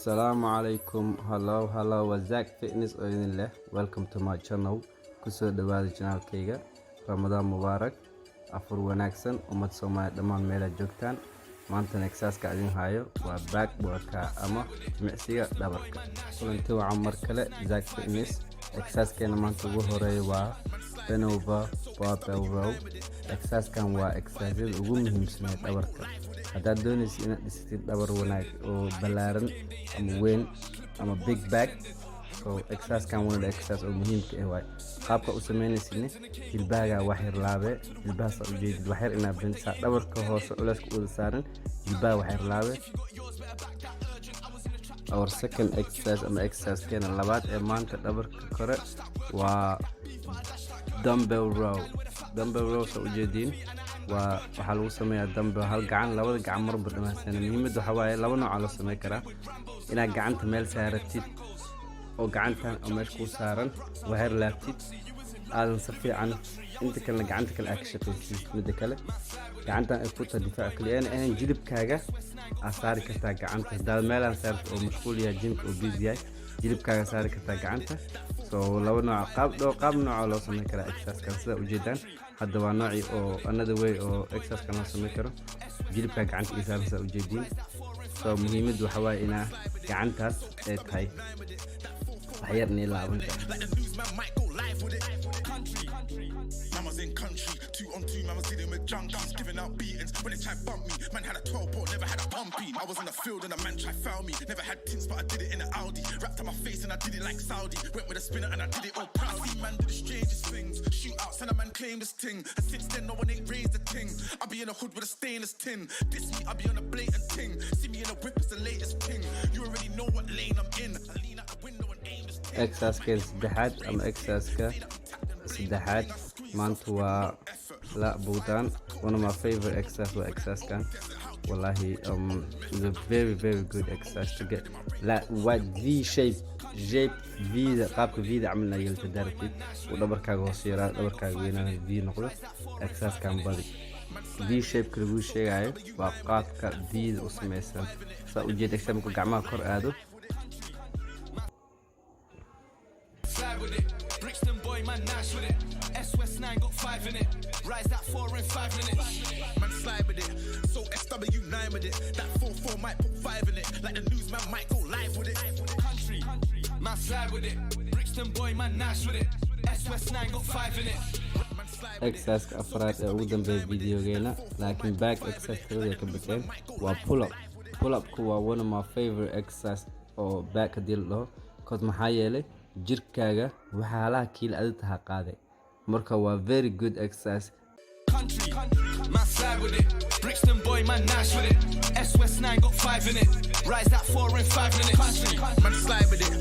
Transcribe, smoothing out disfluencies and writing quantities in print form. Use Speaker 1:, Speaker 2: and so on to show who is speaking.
Speaker 1: Asalaamu calaykum. Hello, hello, waa Zack Fitness oo idin leh welcome to my channel. Kusoo dhawaada channelkayga. Ramadaan mubaarak, afur wanaagsan, ummad Soomaaliya dhammaan meelaad joogtaan. Maantana exercise idin hayo waa back workout ama jimicsiga dhabarka. Kulanti wacan mar kale, Zack Fitness. Exercisekeena maanta ugu horeeya waa bent over barbell row. Exercisekan waa exerciseyada ugu muhiimsan ee dhabarka. Haddaad doonaysa inaad dhisatid dhabar wanaag oo ballaaran ama weyn ama big back, so exercisekan one of the exercise oo muhiimka ah waay. Qaabka u sameynaysidne, jilbahaaga wax yar laabe, jilbahaas aad ujeedid wax yar inaad bensaa, dhabarka hoose culeyska u wada saaran, jilbaha wax yar laabe. Our second exercise ama exercisekeena labaad ee maanta dhabarka kore waa dumbbell row. Dumbbell row saa ujeediin waa waxaa lagu sameeyaa dumbbell hal gacan, labada gacan marba dhamaysana. Muhiimadda waxaa waaye laba nooca loo sameyn karaa: inaad gacanta meel saaratid oo gacantan oo meesha kuu saaran waxyar laabtid, aadan si fiican inta kalena gacanta kale aad ka shaqaysid. Midda kale, gacantan ay ku tahay difaac kaliya aan ahayn, jilibkaaga aad saari kartaa gacanta. Haddaad meelaan saarto oo mashquul yahay, gymka oo busy yahay, jilibkaaga saari kartaa gacanta. So laba nooc, qaab dhowr qaab nooca loo sameyn karaa exercisekan. Sida ujeedaan hadda waa noocii oo another way oo exercisekan loo sameyn karo. Jilibkaa gacanta ii saaran, saa ujeediin. So muhiimaddu waxaa waaye inaa gacantaas ay tahay wax yar inay laaban tahay.
Speaker 2: Like the newsman might go live with it. Country. Man was in country, two on two, man was dealing with junkies, giving out beatings when they try bump me. Man had a 12 port, never had a pumpy. I was in the field and a man tried foul me. Never had tints, but I did it in an Audi. Wrapped up my face and I did it like Saudi. Went with a spinner and I did it all proud. See man do the strangest things. Shootouts and a man claimed this thing. And since then, no one ain't raised a thing. I be in a hood with a stainless tin. This me, I be on a blatant thing. See me in a whip, it's the latest thing. You already know what lane I'm in. I lean out the window and aim this thing.
Speaker 1: Exerciseken saddexaad ama exerciseka saddexaad maanta waa lat pulldown. One of my favorite exercise waa exercisekan. Wallahi, is a very, very good exercise to get lat wide V shape, shape V da, qaabka V da camal inaad yeelto daaratid, uu dhabarkaaga hoos yaraa, dhabarkaaga weynaana, V noqdo. Exercisekan badi V shapeka lagu sheegayo waa qaabka V da u sameysan. Saa ujeeda, exercise markuu gacmaha kor aado.
Speaker 3: Slide with it. Brixton boy, man, nice with it. S West 9 got five in it. Rise that 4 in 5 minutes.
Speaker 2: Man slide with it. So SW9 with it. That 4-4 might put five in it. Like the newsman might go live with it.
Speaker 3: Country, man, slide with it. Brixton boy, man, nice with it. S West 9 got five in it.
Speaker 2: Man slide with it.
Speaker 1: Exerciseka afraad ee ugu dambeeya videogeena, laakiin back exercise tiradii ka bateen, waa pull up. Pull upku waa one of my favorite exercise oo back haddii la dhaho, cause maxaa yeelay jirkaaga waxyaalaha kiila adig taha qaaday. Marka waa very good exercise.
Speaker 3: Country, man, slide with it. Brixton boy, man, nice with it. S West 9 got five in it. Rise that 4 in 5 minutes. Country.
Speaker 2: Man slide with it.